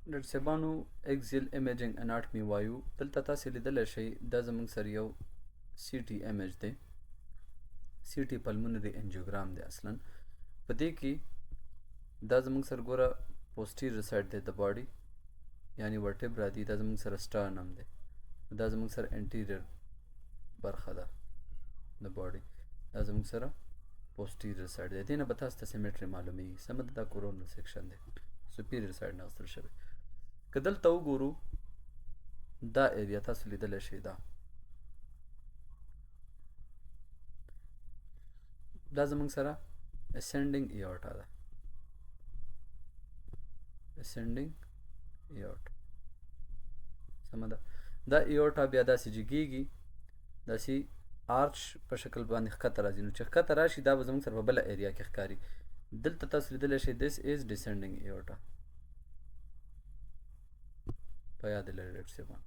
ډاکټر صاحبانو، axial imaging anatomy وایو. دلته تاسو لیدلی شئ، دا زموږ سره یو CT image دی، CT pulmonary angiogram دی. اصلا په دې کې دا زموږ سره ګوره posterior side دی د body، یعنی vertebra دی. دا زموږ سره sternum دی، دا زموږ سره anterior برخه ده د body، دا زموږ سره posterior side دی. دې نه به تاسو ته symmetry معلومیږي، سمه ده؟ دا coronal section دی، superior side نه اخیستل شوی. که دلته وګورو، دا area تاسو لیدلی شئ، دا زموږ سره ascending aorta ده، ascending aorta، سمه ده؟ دا aorta بیا داسې جګیږي، داسې arch په شکل باندې ښکته راځي. نو چې ښکته راشي، دا به زموږ سره په بله area کې ښکاري. دلته تاسو لیدلی شئ، this is descending aorta، په یاد لرئ ډاکټر صاحبان.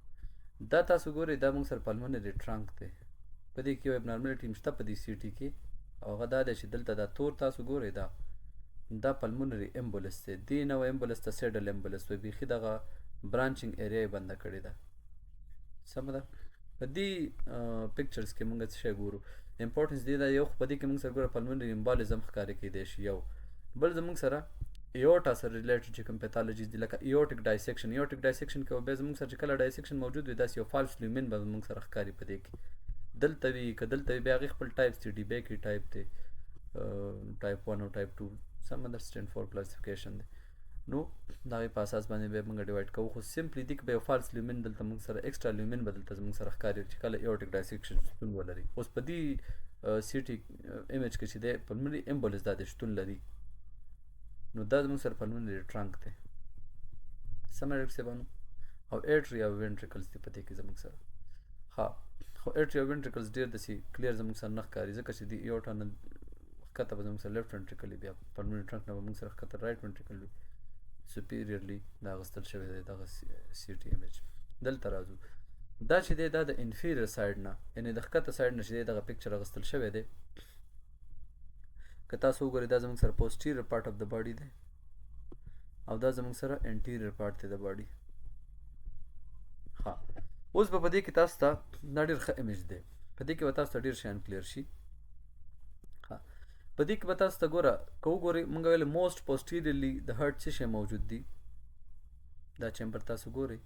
دا تاسو ګورئ، دا موږ سره pulmonary trunk دی. په دې کې یو abnormality هم شته په دې CT کې، او هغه دا دی چې دلته دا تور تاسو ګورئ، دا pulmonary embolus دی. دې نوع embolus ته saddle embolus وایي. بیخي دغه branching area یې بنده کړې ده، سمه ده؟ په دې pictures کې موږ څه شی ګورو؟ importance دی دا یو خو په دې کې موږ سره ګوره pulmonary embolism ښکاري کېدای شي یو. بل زموږ سره aorta سره related چې کوم pathologies دي، لکه aortic dissection. Aortic dissection کې بیا زموږ سره چې کله dissection موجود وي، داسې یو false lumen به زموږ سره ښکاري په دې کې. دلته وي که دلته وي، بیا هغې خپل types دي، DeBakey type دی، ټایپ 1 او ټایپ 2، سمه ده؟ Stanford classification دی. نو د هغې په اساس باندې بیا موږ divide کوو. خو simply دې کې به یو false lumen دلته موږ سره، extra lumen به دلته زموږ سره ښکاري چې کله aortic dissection شتون ولري. اوس په دې CT image کې چې دی pulmonary embolus دا د شتون لري، نو دا زموږ سره pulmonary trunk دی، سمه ډاکټر صاحبانو؟ او atria او ventricles دی په دې کې زموږ سره. ها، خو atria او ventricles ډېر داسې clear زموږ سره نه ښکاري، ځکه چې د aorta نه ښکته به زموږ سره left ventricle، بیا pulmonary trunk نه به موږ سره ښکته right ventricle وي. Superiorly دا اخیستل شوی دی دغه CT image. دلته راځو، دا چې دی دا د inferior side نه، یعنی د ښکته side نه چې دی دغه picture اخیستل شوی دی. که تاسو وګورئ، دا زموږ سره posterior part of the body دی او دا زموږ سره anterior part دی د body. ها، اوس به په دې کې تاسو ته دا ډېر ښه image دی، په دې کې به تاسو ته ډېر شیان clear شي. ها، په دې کې به تاسو ته ګوره، که وګورئ، موږ ویل most posteriorly د heart څه شی موجود دی؟ دا chamber تاسو ګورئ،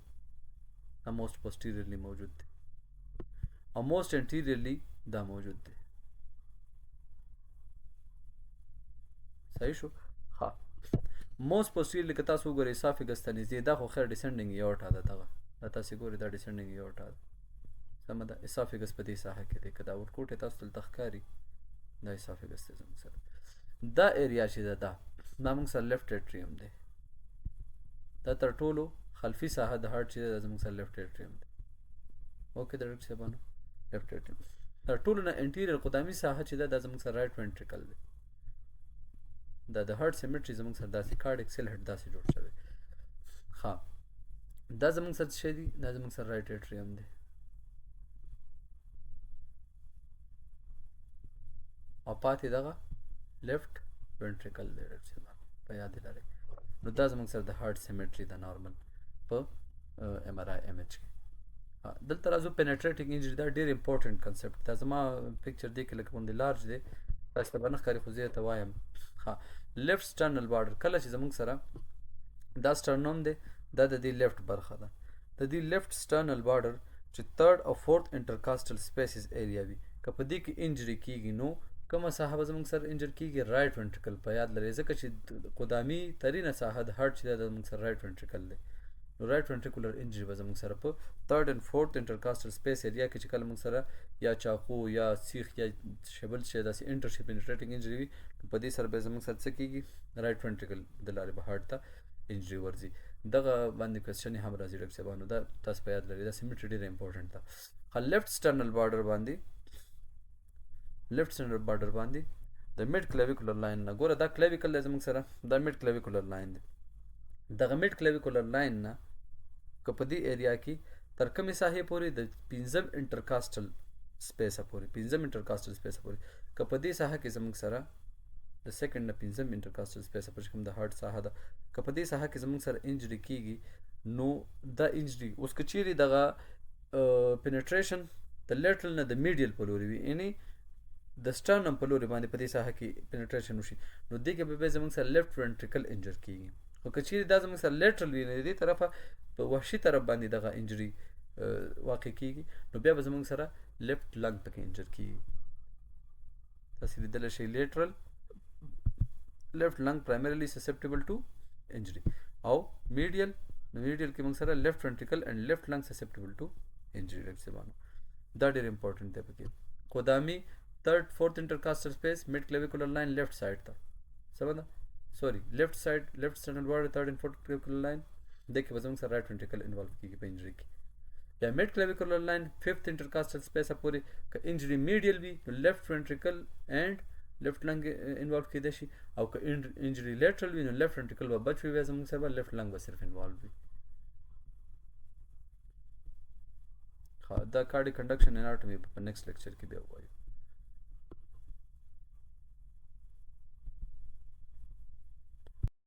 دا most posteriorly موجود دی او most anteriorly دا موجود دی، صحیح شو؟ ها، most posteriorly که تاسو وګورئ، esophagus ته نږدې، دا خو خیر descending aorta ده. دغه دا تاسو ګورئ، دا descending aorta ده، سمه ده؟ Esophagus په دې ساحه کې دی. که دا ورکوټی تاسو دلته ښکاري، دا esophagus دی زموږ سره. دا area چې ده، دا موږ سره left atrium دی. دا تر ټولو خلفي ساحه د heart چې ده، دا زموږ سره left atrium دی. Okay، د ډاکټر صاحبانو، left atrium. تر ټولو نه anterior قدامي ساحه چې ده، دا زموږ سره right ventricle دی. دا د heart symmetry زموږ سره داسې cardiac silhouette داسې جوړ شوی. ښه، دا زموږ سره څه شی دی؟ دا زموږ سره right atrium دی او پاتې دغه left ventricle دی. ډاکټر صاحب، په یاد لرئ. نو دا زموږ سره د heart symmetry ده normal په MRI image کې. دلته راځو penetrating injury. دا ډیر important concept. دا زما picture دی کې لکه غوندې large دی، تاسو ته به نه ښکاري، خو زه یې ته وایم. ها، left sternal border، کله چې زموږ سره دا sternum دی، دا د دې left برخه ده، د دې left sternal border چې third او fourth intercostal spaces area وي، که په دې کې injury کیږي، نو کومه ساحه به زموږ سره injure کیږي؟ Right ventricle، په یاد لرئ، ځکه چې قدامي ترینه ساحه د heart چې ده، زموږ سره right ventricle دی. نو right ventricular injury به زموږ سره په third and fourth intercostal space area کې چې کله موږ سره یا چاقو یا سیخ یا شبل شي، داسې inter penetrating injury وي، نو په دې سره به زموږ سره څه کیږي؟ Right ventricle د لارې به heart ته injury ورځي. دغه باندې question هم راځي ډاکټر صاحبانو، دا تاسو په یاد لرئ. دا symmetry ډیره important ده. Left sternal border باندې، left sternal border باندې د mid clavicular line نه، ګوره دا clavicle دی زموږ سره، دا mid clavicular line دی. دغه mid clavicular line نه که په دې area کې تر کومې ساحې پورې؟ د پنځم intercostal space پورې، پنځم intercostal space پورې، که په دې ساحه کې زموږ سره د سیکنډ نه پنځم انټرکاسټل سپیس پر کوم د هارت ساحه ده، که په دې ساحه کې زموږ سره انجری کیږي، نو دا انجری اوس که چیرې دغه پینټریشن د لیټرل نه د میډیل په لوري وي، یعنی د سټرنم په لوري باندې په دې ساحه کې پینټریشن وشي، نو دې کې به زموږ سره لیفټ وینټریکل انجر کیږي. خو که چیرې دا زموږ سره لیټرل وي، نو دې طرفه په وحشي طرف باندې دغه انجری واقع کیږي، نو بیا به زموږ سره لیفټ لنګ پکې انجر کیږي. تاسو لیدلی شئ، لیټرل لیفټ لنګ پرایمرلی سسپټیبل ټو انجری، او میډیل، نو میډیل کې موږ سره لیفټ وینټریکل اینډ لیفټ لنګ سسپټیبل ټو انجری. ډاکټر صاحبانو، دا ډېر امپورټنټ دی پکې. قدامي تھرڈ فورتھ انټرکاسٹل سپیس، مډ کلیویکولر لاین لیفټ سایډ ته، سمه ده؟ سوري، لیفټ سایډ، لیفټ سټرنل بارډر، تھرڈ اینډ فورتھ کلیویکولر لاین، دې کې به زموږ سره رائټ وینټریکل انوالو کیږي په انجری کې. بیا مډ کلیویکولر لاین، ففث انټرکاسٹل سپیس پورې که انجری میډیل وي، نو لیفټ وینټریکل اینډ لیفټ لنګ انوالو کېدای شي، او که انجری لیټرل وي، نو لیفټ وینټریکل به بچ وي، بیا زموږ سره لیفټ لنګ به صرف انوالو وي. دا کارډیک کنډکشن اناټومي په نیکسټ لیکچر کې بیا وایو.